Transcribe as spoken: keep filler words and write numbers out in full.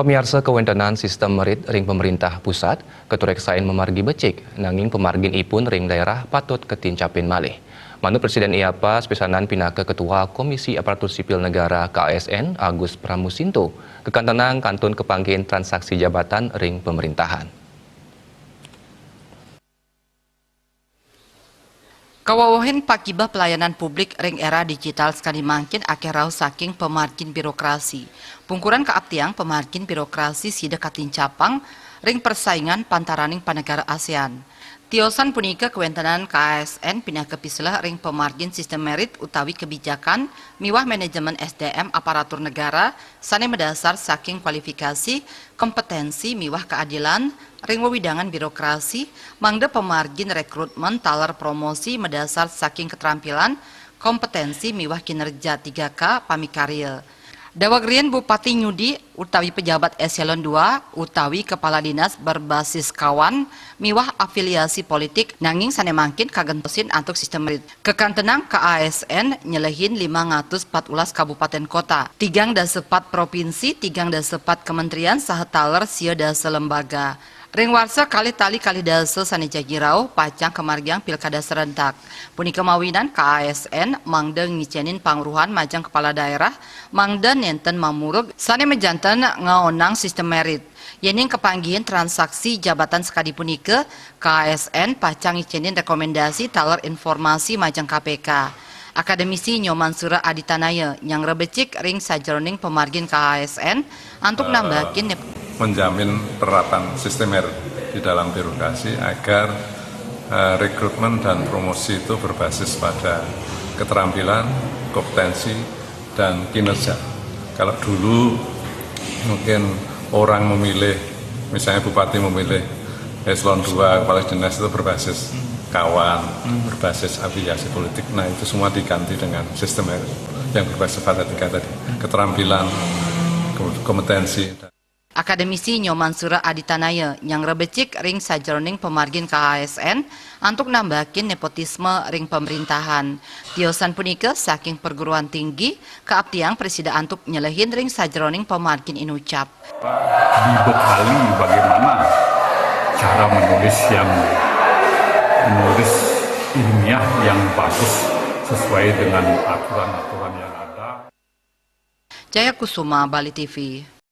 Pamiarsa, kawéntenan sistem merit ring pemerintah pusat katureksain mamargi becik, nanging pamargin ipun ring daerah patut katincapin malih. Manut Presiden IAPA sepisanan pinaka Ketua Komisi Aparatur Sipil Negara K A S N, Agus Pramusinto, kakantenang kantun kapanggihin transaksi jabatan ring pemerintahan. Kawewehin pakibeh pelayanan publik ring era digital sakadi mangkin akéh rauh saking pamargin birokrasi. Pungkuran kaaptiang pamargin birokrasi sida katincapang ring persaingan pantaraning panegara ASEAN. Tiosan punika kawéntenan K A S N pinaka piselah ring pamargin sistem merit utawi kebijakan miwah manajemen S D M aparatur negara sané madasar saking kualifikasi, kompetensi miwah kaadilan ring wewidangan birokrasi, mangda pamargin rekrutmen taler promosi madasar saking ketrampilan, kompetensi miwah kinerja tiga K pamikarya. Daweg riin Bupati nyudi utawi pejabat eselon dua utawi kepala dinas berbasis kawan miwah afiliasi politik, nanging sané mangkin kagentosin antuk sistem merit. Kakantenang K A S N nyelehin limang atus pat ulas kabupaten kota, tigang dasa pat propinsi, tigang dasa pat kementerian saha taler sia dasa lembaga. Ring warsa kalih tali kalih dasa sané jagi rauh pacang kamargiang pilkada serentak. Punika mawinan K A S N mangda ngicénin pangweruhan majeng kepala daerah mangda nénten mamurug sané majanten ngaonang sistem merit. Yéning kapanggihin transaksi jabatan sakadi punika, K A S N pacang ngicénin rekomendasi taler informasi majeng K P K. Akademisi Nyoman Sura Aditanaya nyanggra becik ring sajeroning pamargin K A S N antuk nambahakin nep- menjamin penerapan sistem merit di dalam birokrasi agar, eh, rekrutmen dan promosi itu berbasis pada keterampilan, kompetensi, dan kinerja. Kalau dulu mungkin orang memilih, misalnya bupati memilih eselon dua, kepala dinas itu berbasis kawan, berbasis afiliasi politik. Nah, itu semua diganti dengan sistem yang berbasis pada tiga tadi, keterampilan, kompetensi. Akademisi Nyoman Sura Aditanaya nyanggra becik ring sajeroning pamargin K A S N antuk nambahakin nepotisme ring pemerintahan. Tiosan punika saking perguruan tinggi, kaaptiang prasida antuk nyelehin ring sajeroning pamargin inucap. Dibekali bagaimana cara menulis yang, menulis ilmiah yang bagus sesuai dengan aturan-aturan yang ada. Jaya Kusuma, Bali T V.